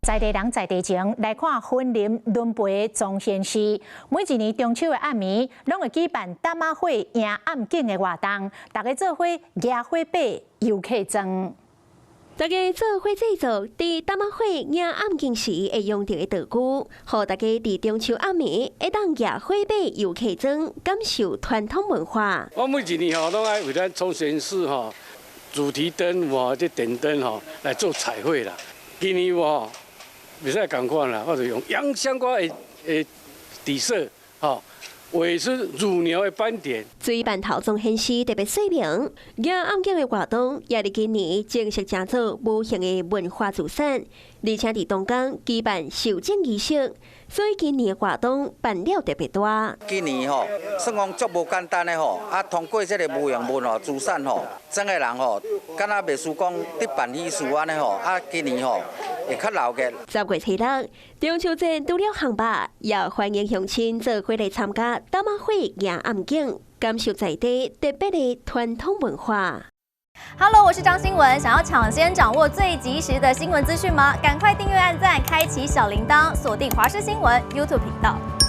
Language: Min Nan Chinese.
在地人在地情，來看雲林崙背崇賢寺，每一年中秋的暗暝，攏會舉辦擔仔火迎暗景的活動，大家做伙舉火把遊客裝。大家做伙製作，佇擔仔火迎暗景時會用著的道具，予大家佇中秋暗暝會當舉火把遊客莊，感受傳統文化。我每一年吼，攏愛為咱崇賢寺吼主題燈吼，這電燈吼來做彩繪啦。今年我袂使仝款啦，我就用洋香瓜的底色，吼，畫出乳牛的斑點。水坯頭崇賢寺特別說明，迎暗景的活動也佇今年正式成做無形的文化資產，而且佇東港舉辦受證儀式，所以今年的活動辦了特別大。今年吼，算講足無簡單的吼，啊，通過這个無形文化資產吼，整个人吼，敢若袂輸講佇辦喜事按呢吼，啊，今年吼會較鬧熱。10月初六，中秋節除了烘肉，也歡迎鄉親做伙來參加擔仔火迎暗景，感受在地特別的傳統文化。 Hello，我是張新文，想要搶先掌握最及時的新聞資訊嗎？趕快訂閱、按讚、開啟小鈴鐺，鎖定華視新聞 YouTube 頻道。